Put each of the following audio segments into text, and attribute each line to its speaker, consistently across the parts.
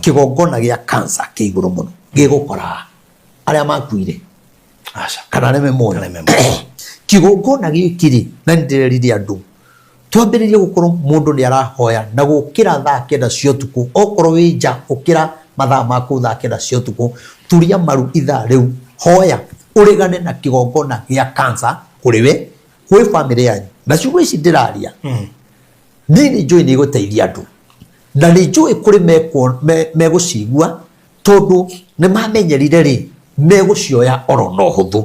Speaker 1: Kĩgongona gĩa cancer kĩ igũrũ mũno gĩgũkora arĩa makuire?
Speaker 2: Aca.
Speaker 1: Kana arĩa me muoyo?
Speaker 2: Arĩa me muoyo.
Speaker 1: Kĩgongona gĩkĩ rĩ, na nĩ ndĩrerire andũ twambĩrĩrie gũkorwo mũndũ nĩ arahoya na gũkĩra thaa 9 cia ũtukũ. Okorwo wĩ nja, ũkĩra mathaa ma kũu thaa 9 cia ũtukũ, turia maru ithaa rĩu, hoya ũrĩgane na kĩgongona gĩa cancer kũrĩ we, kwĩ bamĩrĩ yanyu. Na ciugo ici ndĩraria, niĩ nĩ njũĩ nĩ igũteithia andũ, na nĩ njũĩ kũrĩ megũcigua, tondũ nĩ mamenyerire rĩ, megũcioya oro na ũhũthũ.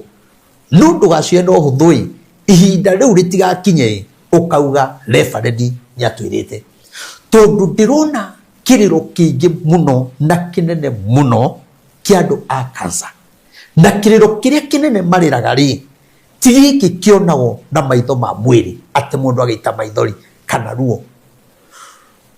Speaker 1: No ndũgacioe na ũhũthũ ĩ, ihinda rĩu rĩtigakinye ĩ, ũkauga reverend nĩ atwĩrĩte. Tondũ ndĩrona kĩrĩro kĩingĩ mũno na kĩnene mũno kĩa andũ a cancer. Na kĩrĩro kĩrĩa kĩnene marĩraga rĩ, ti gĩkĩ kĩonagwo na maitho ma mwĩrĩ atĩ mũndũ agĩita maithori kana ruo.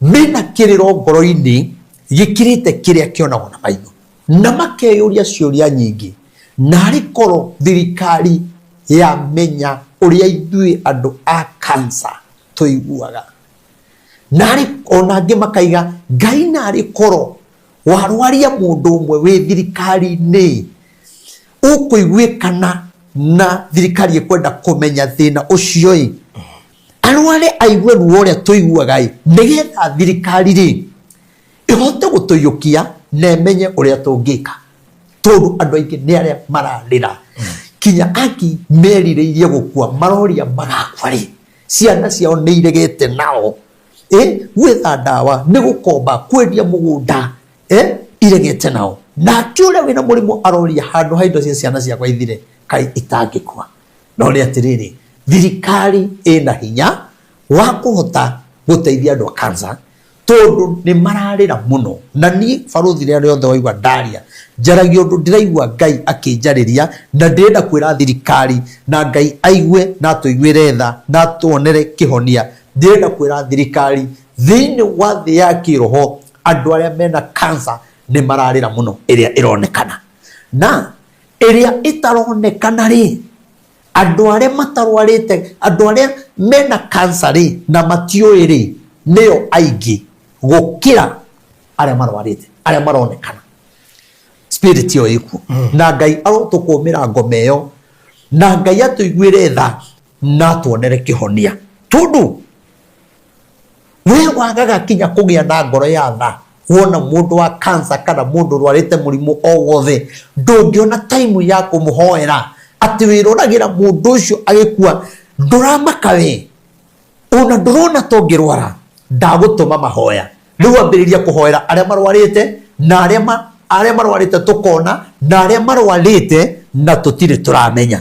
Speaker 1: Mena kĩrĩro ngoro-inĩ gĩkĩrĩte kĩrĩa kĩonagwo na maitho, na makeyũria ciũria nyingĩ, narĩ korwo thirikari yamenya ũrĩa ithuĩ andũ a cancer tũiguaga. Narĩ ona angĩ makaiga, Ngai, narĩ korwo warwaria mũndũ ũmwe wĩ thirikari-inĩ ũkũiguĩkana na thirikari ĩkwenda kũmenya thĩna ũcio ĩ, arware aigue ruo ũrĩa tũiguaga ĩ, nĩgetha thirikari rĩ ĩhote gũtũiyũkia na ĩmenye ũrĩa tũngĩka. Tondũ andũ aingĩ nĩ arĩa mararĩra kinya aki merirĩirie gũkua, maroria magakua rĩ, ciana ciao nĩ iregete nao ĩ, gwetha ndawa, nĩ gũkomba, kwendia mũgũnda ĩ, iregete nao. Nake ũrĩa wĩna mũrimũ aroria, handũ ha indo cia ciana ciakwa ithire, kaĩ itangĩkua? No nĩ atĩrĩrĩ, thirikari ĩna hinya wa kũhota gũteithia andũ a cancer, tondũ nĩ mararĩra mũno. Na niĩ barũthi, rĩrĩa rĩothe waigua ndaria, njaragia ũndũ ndĩraigua Ngai akĩnjarĩria, na ndĩrenda kwĩra thirikari, na Ngai aigue na atũiguĩre tha na atuonere kĩhonia. Ndĩrenda kwĩra thirikari, thĩinĩ wa thĩ ya kĩroho andũ arĩa mena cancer nĩ mararĩra mũno, ĩrĩa ĩronekana na ĩrĩa ĩtaronekana rĩ. Andũ arĩa matarwarĩte, andũ arĩa mena cancer rĩ na matiũĩ rĩ, nĩo aingĩ gũkĩra arĩa marwarĩte, arĩa maronekana. Spirit ĩyo ĩkuo, na Ngai arotũkũmĩra ngoma ĩyo, na Ngai atũiguĩre tha na atuonere kĩhonia. Tondũ we wagaga kinya kũgĩa na ngoro ya tha wona mũndũ wa cancer kana mũndũ ũrwarĩte mũrimũ o wothe, ndũngĩona time ya kũmũhoera, atĩ wĩroragĩra mũndũ ũcio agĩkua. Ndũramaka we, ona ndũrona ta ũngĩrwara. Ndagũtũma mahoya rĩu, ambĩrĩria kũhoera arĩa marwarĩte na arĩa marwarĩte tũkona na arĩa marwarĩte na tũtirĩ tũramenya.